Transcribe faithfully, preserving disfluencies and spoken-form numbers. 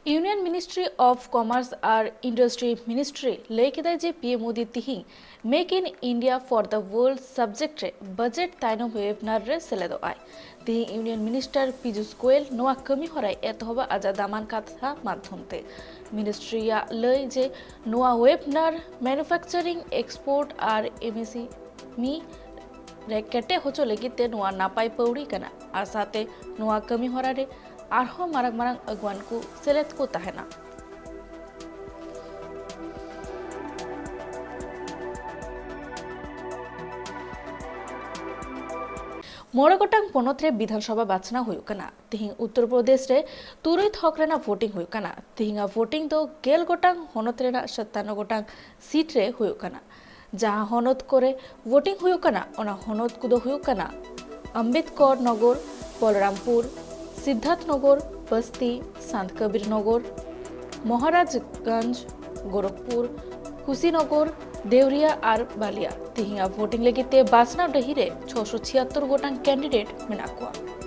Union Ministry of Commerce R Industry Ministry ᱞᱟᱹᱭ ᱠᱮᱫᱟᱭ ᱡᱮ ᱯᱤ ᱮᱢ ᱢᱳᱫᱤ ᱛᱤᱦᱤᱧ Make in India for the World subject ᱨᱮ budget ᱛᱟᱭᱱᱚᱢ ᱣᱮᱵᱤᱱᱟᱨ ᱨᱮ ᱥᱮᱞᱮᱫᱚᱜ ᱟᱭ᱾ ᱛᱤᱦᱤᱧ ᱤᱭᱩᱱᱤᱭᱚᱱ ᱢᱤᱱᱤᱥᱴᱟᱨ ᱯᱤᱡᱩᱥ ᱜᱳᱭᱮᱞ ᱱᱚᱣᱟ ᱠᱟᱹᱢᱤ ᱦᱚᱨᱟᱭ ᱮᱛᱚᱦᱚᱵᱟ ᱟᱡᱟᱜ ᱫᱟᱢᱟᱱ ᱠᱟᱛᱷᱟ ᱢᱟᱫᱽᱫᱷᱚᱢ ᱛᱮ᱾ ᱢᱤᱱᱤᱥᱴᱨᱤᱭᱟᱜ ᱞᱟᱹᱭ ᱡᱮ ᱱᱚᱣᱟ ᱣᱮᱵᱤᱱᱟᱨ manufacturing, export ᱟᱨ ᱮᱢ ᱮᱥ ᱮᱢ ᱤ ᱨᱮ ᱠᱮᱴᱮᱡ ᱦᱚᱪᱚ ᱞᱟᱹᱜᱤᱫ ᱛᱮ ᱱᱚᱣᱟ ᱱᱟᱯᱟᱭ ᱯᱟᱹᱣᱲᱤ ᱠᱟᱱᱟ ᱟᱨ ᱥᱟᱶᱛᱮ ᱱᱚᱣᱟ ᱠᱟᱹᱢᱤ ᱦᱚᱨᱟ ᱨᱮ ᱟᱨᱦᱚᱸ ᱢᱟᱨᱟᱝ ᱢᱟᱨᱟᱝ ᱟᱹᱜᱩᱣᱟᱱ ᱠᱚ ᱥᱮᱞᱮᱫ ᱠᱚ ᱛᱟᱦᱮᱱᱟ᱾ ᱢᱚᱬᱮ ᱜᱚᱴᱟᱝ ᱯᱚᱱᱚᱛ ᱨᱮ ᱵᱤᱫᱷᱟᱱ ᱥᱚᱵᱷᱟ ᱵᱟᱪᱷᱱᱟᱣ ᱦᱩᱭᱩᱜ ᱠᱟᱱᱟ᱾ ᱛᱤᱦᱤᱧ ᱩᱛᱛᱚᱨ ᱯᱨᱚᱫᱮᱥ ᱨᱮ ᱛᱩᱨᱩᱭ ᱛᱷᱚᱠ ᱨᱮᱱᱟᱜ ᱵᱷᱳᱴᱤᱝ ᱦᱩᱭᱩᱜ ᱠᱟᱱᱟ᱾ ᱛᱤᱦᱤᱧᱟᱜ ᱵᱷᱳᱴᱤᱝ ᱫᱚ ᱜᱮᱞ ᱜᱚᱴᱟᱝ ᱦᱚᱱᱚᱛ ᱨᱮᱱᱟᱜ ᱥᱟᱛᱟᱱᱱᱚ ᱜᱚᱴᱟᱝ ᱥᱤᱴ ᱨᱮ ᱦᱩᱭᱩᱜ ᱠᱟᱱᱟ᱾ ᱡᱟᱦᱟᱸ ᱦᱚᱱᱚᱛ ᱠᱚᱨᱮ ᱵᱷᱳᱴᱤᱝ ᱦᱩᱭᱩᱜ ᱠᱟᱱᱟ, ᱚᱱᱟ ᱦᱚᱱᱚᱛ ᱠᱚᱫᱚ ᱦᱩᱭᱩᱜ ᱠᱟᱱᱟ ᱟᱢᱵᱮᱫᱠᱚᱨ ᱱᱚᱜᱚᱨ, ᱵᱚᱞᱨᱟᱢᱯᱩᱨ, ᱥᱤᱫᱫᱷᱟᱨᱛᱷ ᱱᱚᱜᱚᱨ, ᱵᱟᱥᱛᱤ, ᱥᱟᱱᱛ ᱠᱚᱵᱤᱨ ᱱᱚᱜᱚᱨ, ᱢᱚᱦᱟᱨᱟᱡᱽᱜᱚᱸᱡᱽ, ᱜᱳᱨᱚᱠᱷᱯᱩᱨ, ᱠᱩᱥᱤᱱᱚᱜᱚᱨ, ᱫᱮᱣᱨᱤᱭᱟ ᱟᱨ ᱵᱟᱞᱤᱭᱟ᱾ ᱛᱤᱦᱤᱧᱟᱜ ᱵᱷᱳᱴᱤᱝ ᱞᱟᱹᱜᱤᱫ ᱛᱮ ᱵᱟᱪᱷᱱᱟᱣ ᱰᱟᱹᱦᱤ ᱨᱮ ᱪᱷᱚᱥᱚ ᱪᱷᱤᱭᱟᱛᱛᱳᱨ ᱜᱚᱴᱟᱝ ᱠᱮᱱᱰᱤᱰᱮᱴ ᱢᱮᱱᱟᱜ ᱠᱚᱣᱟ᱾